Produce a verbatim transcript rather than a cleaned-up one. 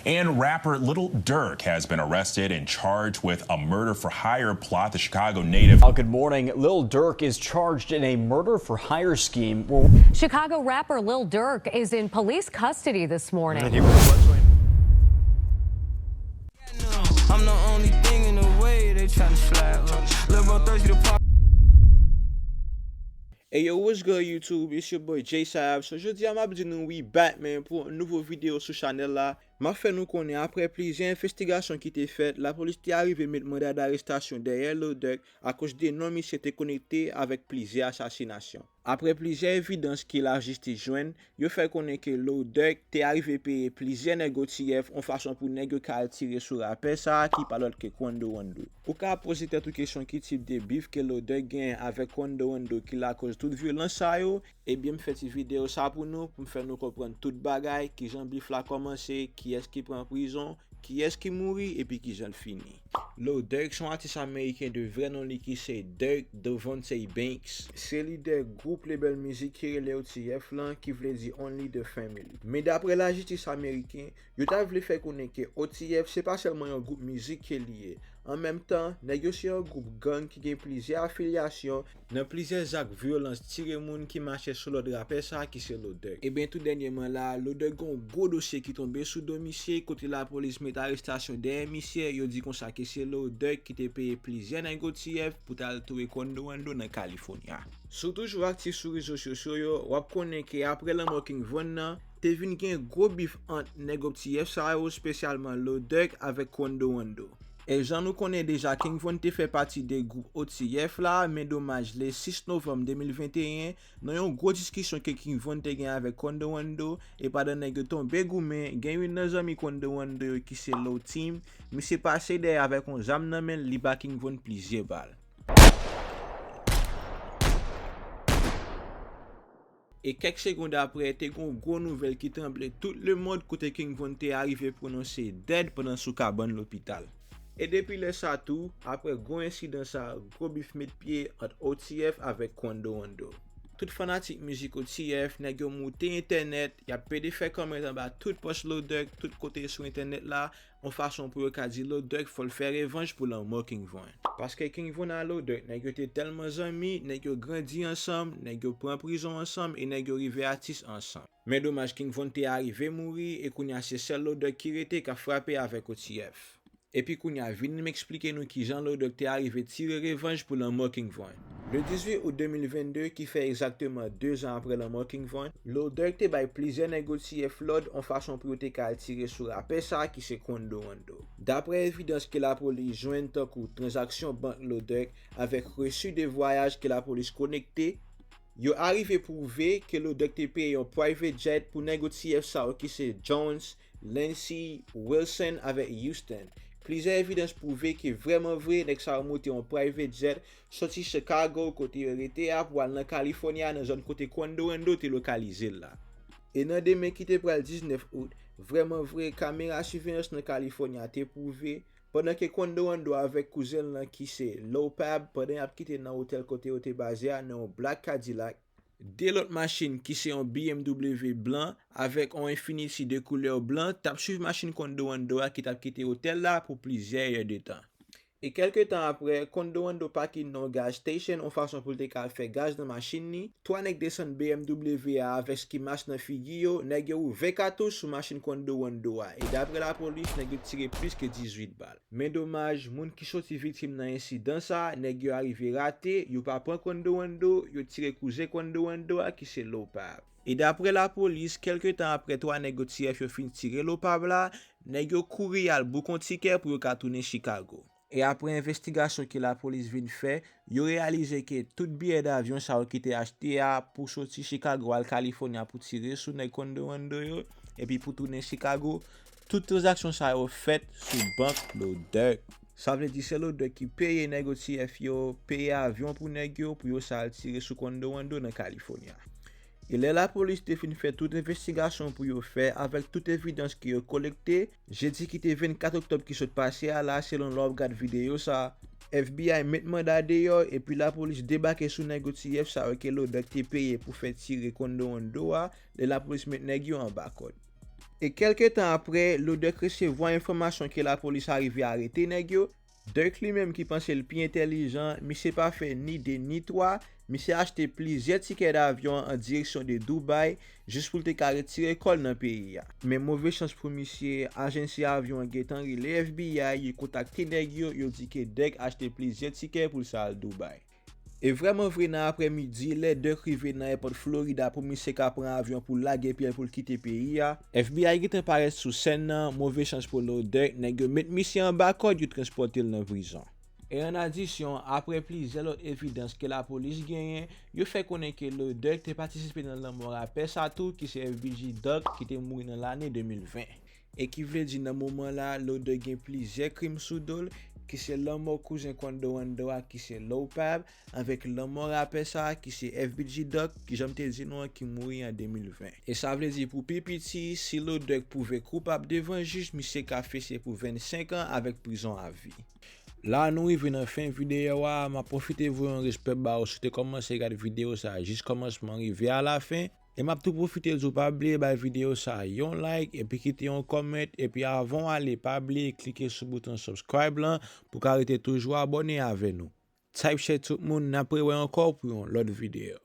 And rapper Lil Durk has been arrested and charged with a murder for hire plot. The Chicago native. Uh, good morning. Lil Durk is charged in a murder for hire scheme. Well, Chicago rapper Lil Durk is in police custody this morning. I'm the only thing in the way they tryna slide. Lil' bro thirsty to pop. Hey yo, what's good YouTube? It's your boy Jay Saab. So jodi a m ap di nou we back, man, pou yon nouvo videyo sou chanèl la. M ap fè nou konnen, apre plizyè envestigasyon ki te fèt, lapolis te arive met manda darestasyon dèyè Lil Durk akoz de non misye te konekte avèk plizyè asasinasyon. Apre plizyè evidans ke lajistis jwenn, yo fè konnen ke Lil Durk te arive peye plizyè nèg O T F yon fason pou nèg yo ka al tire sou rapè sa a ki pa lòt ke Quando Rondo. Ou ka ap poze tèt ou kesyon ki tip de bif ke Lil Durk genyen avèk Quando Rondo ki lakoz tout vyolans sa yo, ebyen m fè ti videyo sa pou nou, pou m fè nou konprann tout bagay, kijan bif la kòmanse, kiyès ki pran prizon, kiyès ki mouri, epi kijan l fini. Lil Durk se yon atis ameriken de vrè non li ki se Durk Devonte Banks. Se lidè gwoup label mizik ki rele O T F lan, ki vle di Only the Family. Men daprè lajistis ameriken, yo ta vle fè konnen ke O T F se pa sèlman yon gwoup mizik ke li ye. An menm tan, nèg yo se yon gwoup gang ki gen plizyè afilyasyon nan plizyè zak vyolans tire moun ki mache sou lòd rapè sa a ki se Lil Durk. Ebyen tou dènyèman la, Lil Durk gen yon gwo dosye ki tonbe sou do misye kote lapolis met arestasyon dèyè misye, yo di konsa ke se Lil Durk ki te peye plizyè nèg O T F pou t al touye Quando Rondo nan California. Si w toujou aktif sou rezo sosyo yo, w ap konnen ke apre lanmò King Von nan, te vin gen gwo bif ant nèg O T F sa yo, espesyalman Lil Durk avèk Quando Rondo. E jan nou konnen deja, King Von te fè pati de gwoup O T F la, men domaj, le sis novanm de mil venteyen, nan yon gwo diskisyon ke King Von te gen avèk Quando Rondo, e pandan nèg yo tonbe goumen, gen youn nan zanmi Quando Rondo yo ki se Lil Tim, misye pase dèyè avèk yon zam nan men l, li ba King Von plizyè bal. E kèk segond apre, te gen yon gwo nouvèl ki tranble tout lemonn kote King Von te arive pwononse dead pandan sou kabann lopital. E depi lè sa tou, apre gwo ensidan sa, gwo bif met pye ant O T F avèk Quando Rondo. Tout fanatik mizik O T F, nèg yo moute entènèt, y ap pede fè kòmantè anba tout pòs Lil Durk, tout kote sou entènèt la, yon fason pou yo ka di Lil Durk fò l fè revanj pou lanmò King Von. Paske King Von a Lil Durk, nèg yo te tèlman zanmi, nèg yo grandi ansanm, nèg yo pran prizon ansanm e nèg yo rive atis ansanm. Men domaj King Von te arive mouri e kounye a se sèl Lil Durk ki rete k ap frape avèk O T F. Epi kounye a vin m eksplike nou kijan Lil Durk te arive tire revanj pou lanmò King Von. Le dizuit out de mil vennde, ki fè egzakteman de zan apre lanmò King Von, Lil Durk te bay plizyè nèg O T F lòd yon fason pou yo te ka al tire sou rapè sa a ki se Quando Rondo. Daprè evidans ke lapolis jwenn tankou tranzaksyon bank Lil Durk avèk resi de vwayaj ke lapolis konekte, yo arive pwouve ke Lil Durk te peye yon private jet pou nèg O T F sa yo ki se Jones, Lancy, Wilson avèk Houston. Plizyè evidans pwouve ke vrèman vre nèg sa yo moute yon private jet soti Chicago kote yo rete a pou al nan California nan zòn kote Quando Rondo te lokalize l la. E nan demen ki te pral diznèf out, vrèman vre kamera siveyans nan California te pwouve, pandan ke Quando Rondo avèk kouzen l lan ki se Lil Pab, pandan y ap kite nan otèl kote yo te baze a nan yon black Cadillac, de lòt machin ki se yon B M W blan avèk yon Infiniti de koulè blan t ap swiv machin Quando Rondo a ki t ap kite otèl la pou plizyè è de tan. E kèlke tan apre, Quando Rondo pake nan yon gas station yon fason pou l te ka al fè gaz nan machin li. Twa nèg desann B M W a avèk ski mask nan figi yo, nèg yo ouvè katouch sou machin Quando Rondo a. E daprè lapolis, nèg yo tire plis ke dizuit bal. Men domaj, moun ki soti viktim nan ensidan sa, nèg yo arive rate, yo pa pran Quando Rondo, yo tire kouzen Quando Rondo a ki se Lil Pab. E daprè lapolis, kèlke tan apre twa nèg O T F yo fin tire Lil Pab la, nèg yo kouri al bouk yon tikè pou yo ka tounen Chicago. E apre envestigasyon ke lapolis vin fè, yo reyalize ke tout biyè davyon sa yo ki te achte a pou soti Chicago al California pou tire sou nèg Quando Rondo yo, epi pou tounen Chicago, tout tranzaksyon sa yo fèt sou bank Lil Durk. Sa vle di se Lil Durk ki peye nèg O T F yo, peye avyon pou nèg yo, pou yo sa al tire sou Quando Rondo nan California. E lè lapolis te fin fè tout envestigasyon pou yo fè avèk tout evidans ke yo kolekte, jedi ki te vennkat oktòb ki sot pase a la, selon lè w ap gad videyo sa, F B I met manda deyò epi lapolis debake sou nèg O T F sa yo ke Lil Durk te peye pou fè tire Quando Rondo a, lè lapolis met nèg yo anba kòd. E kèlke tan apre, Lil Durk resevwa enfòmasyon ke lapolis arive arete nèg yo. Durk li menm ki panse l pi entèlijan, misye pa fè ni de ni twa, misye achte plizyè tikè davyon an direksyon de Dubai, jis pou l te ka retire kò l nan peyi a. Men move chans pou misye, ajansi avyon an gentan rele F B I, yo kontakte nèg yo, yo di ke Durk achte plizyè tikè pou l sa al Dubai. E vrèman vre, nan aprèmidi, lè Durk rive nan èpòt Florida pou misye ka pran avyon pou l lage pye l pou l kite peyi a, F B I gentan parèt sou sèn nan, move chans pou Lil Durk, nèg yo met misye anba kòd, yo transpòte l nan prizon. E an adisyon, aprè plizyè lòt evidans ke lapolis genyen, yo fè konnen ke Lil Durk te patisipe nan lanmò rapè sa tou, ki se F B G Duck, ki te mouri nan lane de mil ven. E ki vle di nan moman la, Lil Durk gen plizyè krim sou do l, ki se lanmò kouzen Quando Rondo a, ki se Lil Pab, avèk lanmò rapè sa a, ki se F B G Duck, ki jan m te di nou an, ki mouri an de mil ven. E sa vle di pou pi piti, si Lil Durk pwouve koupab devan jij, misye ka fese pou vennsenk an avèk prizon avi. La nou rive nan fen videyo a, m ap pwofite voye yon respè ba ou si w te kòmanse gade videyo sa a jis kòmansman rive alafen. E m ap tou pwofite di w pa bliye bay videyo sa a yon like, epi kite yon comment, epi avan w ale, pa bliye klike sou bouton subscribe lan pou w ka rete toujou abòne avè nou. Type shit tout moun, n ap rewè ankò pou yon lòt videyo.